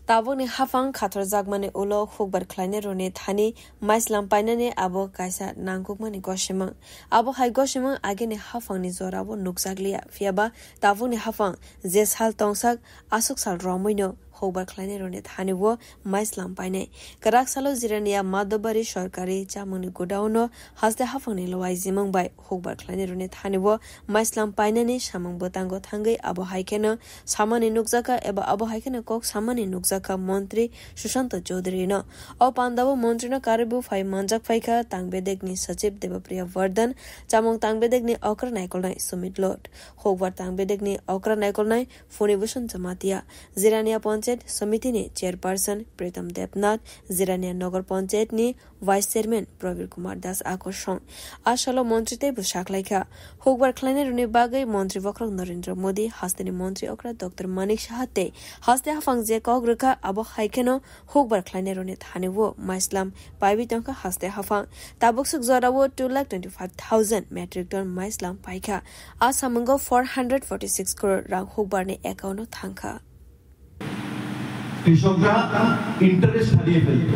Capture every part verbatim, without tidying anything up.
Tabukni haphang khatorjakmani ulo hukbar khlainairokni thani maislam painani abo kaisa nangkukmani gosimang. Abo hai gosimang agini haphangni jorao nukjakliya, phiyaba tabukni haphang je sal tongsak aswk sal romwino hukbar khlainairokni thani o maislam painai. Kwrak salo Jirania Madhobari sorkari chamungni godown-o haste haphangni lowai jimang bai hukbar khlainairokni thani o maislam painani samung bwtango thangwi abo hai kheno samani nukjakha eba abo hai kheno kok samani nukjakha Montri Sushanta Chowdhury-no. O pandao montrino karwi buphai manjak phaikha Tangbedekni Sachib Debapriya Vardhan, chamung Tangbedekni okra naikolnai Sumit Lod, hukbar Tangbedekni okra naikolnai Phunibhushan Jamatia, Jirania Panchayat Samitini Chairperson Pritam Debnath, Jirania Nagar Panchayatni Vice Chairman Prabir Kumar Das Akosong. A salo montri teibo saklaikha. Hukbar khlainairokni bagwi montri bokhorok Narendra Modi, hasteni montri okra Doctor Manik Saha tei haste haphang je kok rwkha abo hai kheno hukbar khlainairokni thani o maislam paiwi tongkha haste haphang. Tabuksuk jorao two lakh twenty five thousand metric ton maislam paikha. A samungo four hundred forty six crore rang hukbarni account-o thangkha. কৃষকরা ইন্টারেস্ট হারিয়ে ফেলত,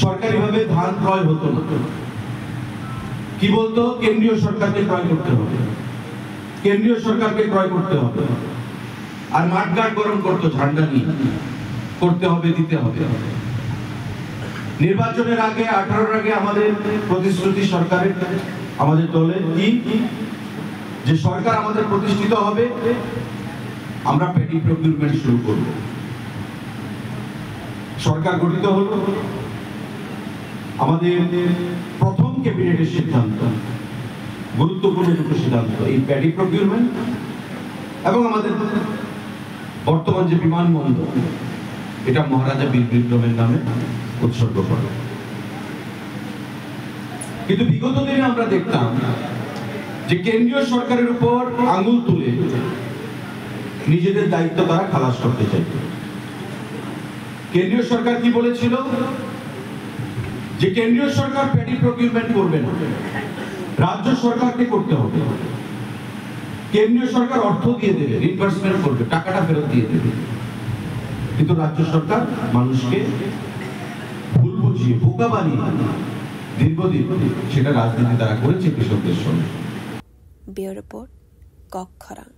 সরকারিভাবে ধান ক্রয় হতো না। কি বলতো? কেন্দ্রীয় সরকারকে ক্রয় করতে হবে, কেন্দ্রীয় সরকারকে ক্রয় করতে হবে। আর মাঠঘাট গরম করতো ঝান্ডা নিয়ে, করতে হবে, দিতে হবে। নির্বাচনের আগে, আঠারোর আগে আমাদের প্রতিশ্রুতি সরকারের, আমাদের দলের কি, যে সরকার আমাদের প্রতিষ্ঠিত হবে, আমরা প্যাডি প্রকিউরমেন্ট শুরু করব। সরকার গঠিত হলো, আমাদের প্রথম ক্যাবিনেটের সিদ্ধান্ত, গুরুত্বপূর্ণ দুটো সিদ্ধান্ত, এই প্যাডি প্রকিউরমেন্ট এবং আমাদের বর্তমান যে বিমানবন্দর, এটা মহারাজা বীর বিক্রমের নামে উৎসর্গ করা। কিন্তু বিগত দিনে আমরা দেখতাম যে কেন্দ্রীয় সরকারের উপর আঙুল তুলে নিজেদের দায়িত্ব তারা খালাস করতে চাইত। কেন্দ্রীয় সরকার কি বলেছিল? যে কেন্দ্রীয় সরকার প্যাডি প্রকিউরমেন্ট করবে না, রাজ্য সরকারকে করতে হবে। কেন্দ্রীয় সরকার অর্থ দিয়ে দেবে, রিইম্বার্সমেন্ট করবে, টাকাটা ফেরত দিয়ে দেবে। কিন্তু রাজ্য সরকার মানুষকে ভুল বুঝিয়ে, বোকা বানিয়ে দীর্ঘদিন সেটা রাজনীতি তারা করেছে কৃষকদের সঙ্গে। Bureau Report, Kokkhorang.